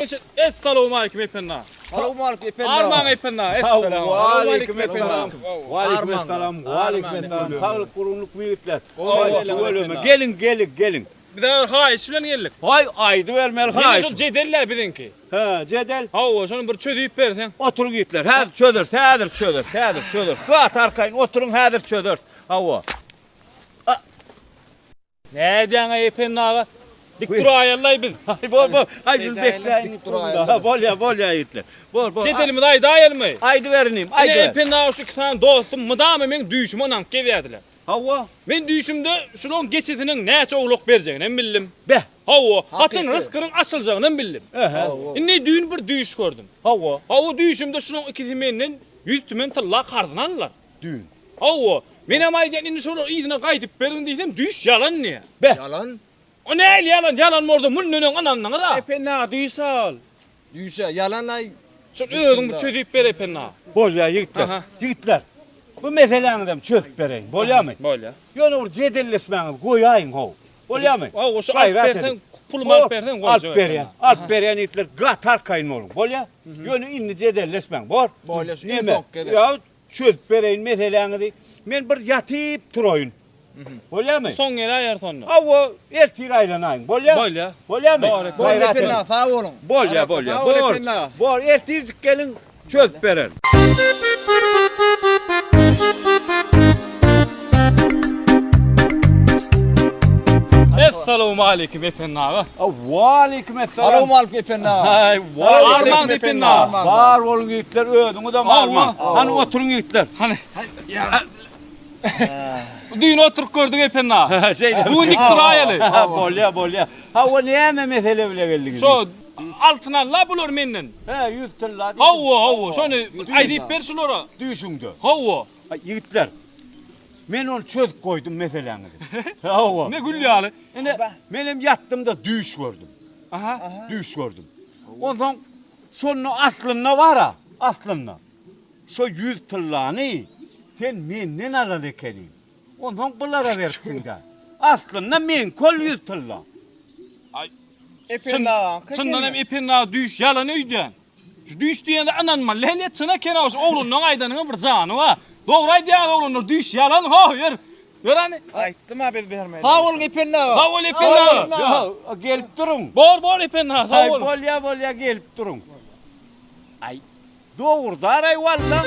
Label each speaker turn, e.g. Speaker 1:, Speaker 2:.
Speaker 1: Essalawmaleýkim Ependi aga.
Speaker 2: Salowmaleýkim Ependi aga.
Speaker 1: Armaň Ependi aga.
Speaker 3: Waleýkim essalam. Waleýkim essalam. Waleýkim essalam. Saglyk gurgunlykmy ýigitler? Tüweleme. Geliň, geliň, geliň.
Speaker 1: Biz häzir haýyş bilen geldik.
Speaker 3: Haý, aýdybermeli haýyş.
Speaker 1: Ýene şol jedel-dä biziňki.
Speaker 3: Hä, jedel.
Speaker 1: Hawa, şony bir çözüp berseň.
Speaker 3: Oturyň ýigitler, häzir çözeris, häzir çözeris, häzir çözeris. Gaty arkaýyn oturyň, häzir çözeris. Hawa.
Speaker 1: Nädýäň-aý Ependi aga? Dik duraýaly-laý biz.
Speaker 3: Aý, bor, bor. Aý, şuny bekläýin.
Speaker 2: Dik duraýaly.
Speaker 3: Bolýa, bolýa ýigitler. Bor, bor.
Speaker 1: Jedelimizi aýdaýalymy?
Speaker 3: Aýdyber inim, aýdyber.
Speaker 1: Ine, Ependi aga şu iki sany dostum mydama meň düýşüme ynanyp gezýärdiler.
Speaker 3: Hawa.
Speaker 1: Men düýşümde şularyň geçisiniň näçe owlak berjeginem bildim.
Speaker 3: Beh.
Speaker 1: Hawa, haçan ryskynyň açyljagynam bildim.
Speaker 3: Ähä.
Speaker 1: Indi düýn bir düýş gördüm.
Speaker 3: Hawa.
Speaker 1: Hawa, düýşümde şularyň ikisi menden ýüz tümen tylla karzyny aldylar.
Speaker 3: Düýn.
Speaker 1: Hawa, menem aýdýan indi şolary yzyna gaýdyp beriň diýsem, düýş ýalan diýýär.
Speaker 3: Beh.
Speaker 2: Ýalan?
Speaker 1: O nähili ýalan, ýalan bolsa mundan öň ynandyňyz-a.
Speaker 4: Ependi aga düýş ol.
Speaker 2: Düýşe, ýalan-aý.
Speaker 1: Şol özüň bir çözüp ber Ependi aga.
Speaker 3: Bolýar ýigitler. Ýigitler, bu meseläňizem çözüp bereýin, bolýarmy?
Speaker 1: Bolýar.
Speaker 3: Ýöne bir jedelleşmäňizi goýaýyň how. Bolýarmy?
Speaker 1: Hawa, şu alyp berseň, pulumy alyp berseň goýjak.
Speaker 3: Alyp berýän, alyp berýän ýigitler, gaty arkaýyn boluň, bolýar? Ýöne indi jedelleşmäň, bor?
Speaker 2: Bolýar, şu iň soňky gezek.
Speaker 3: Ýa Çözüp bereýin meseläňizi. Men bir ýatyp turaýyn. Bolýarmy?
Speaker 1: Soň geläýeris onda.
Speaker 3: Hawa, ertir aýlanaýyň. Bolýar?
Speaker 1: Bolýar.
Speaker 3: Bolýarmy?
Speaker 2: Bor Ependi aga, sag boluň.
Speaker 3: Bolýar, bolýar. Bor. Bor, ertirjik geliň, çözüp bererin.
Speaker 1: Essalawmaleýkim Ependi aga.
Speaker 3: Waleýkim essalam.
Speaker 2: Salowmaleýkim Ependi aga.
Speaker 3: Aý, waleýkim
Speaker 1: Armaň Ependi aga.
Speaker 3: Bar boluň ýigitler, özüňizem armaň. Hany oturyň ýigitler.
Speaker 1: Hany. Düýn oturyp gördük Ependi aga.
Speaker 3: Şeýle.
Speaker 1: Bu gün dik duraýaly.
Speaker 3: Bolýa, bolýa. Hawa, näme mesele bile geldiňiz?
Speaker 1: Şo altyn al-la bular menden.
Speaker 3: He, 100 tylla diýdim.
Speaker 1: Hawa, hawa, şony aýdyp ber şulara.
Speaker 3: Düýşüňde.
Speaker 1: Hawa.
Speaker 3: Ýigitler, Men ony çözüp goýdum meseläňizi. Hawa.
Speaker 1: Ne gül ýaly.
Speaker 3: Ine, menem ýatdym-da düýş gördüm.
Speaker 1: Aha.
Speaker 3: Düýş gördüm. Onsoň şonda aslynda bar-a, aslynda. Şo ýüz tyllany sen menden alan ekeniň. Onsoň bulara beripsiň-dä. Aslynda meňki ol ýüz tylla.
Speaker 1: Aý,
Speaker 4: Ependi agaňky
Speaker 1: Çyndan hem Ependi aga düýş ýalan öýdýän. Şu düýş diýende ynanmaly däl ýa çyn eken-ow şu oglanlaň aýdanyňa bir jany bar. Dogry aýdýaňyz oglanlar düýş ýalan how ýör. Ýör hany.
Speaker 4: Aýtdym-a biz bermeli.
Speaker 2: Sag boluň Ependi aga.
Speaker 1: Sag bol Ependi aga.
Speaker 3: Ýa, gelip duruň.
Speaker 1: Bor bor Ependi aga sag
Speaker 3: Aý
Speaker 1: bol.
Speaker 3: bolýa bolýa gelip duruň. Aý dogrudaray walla.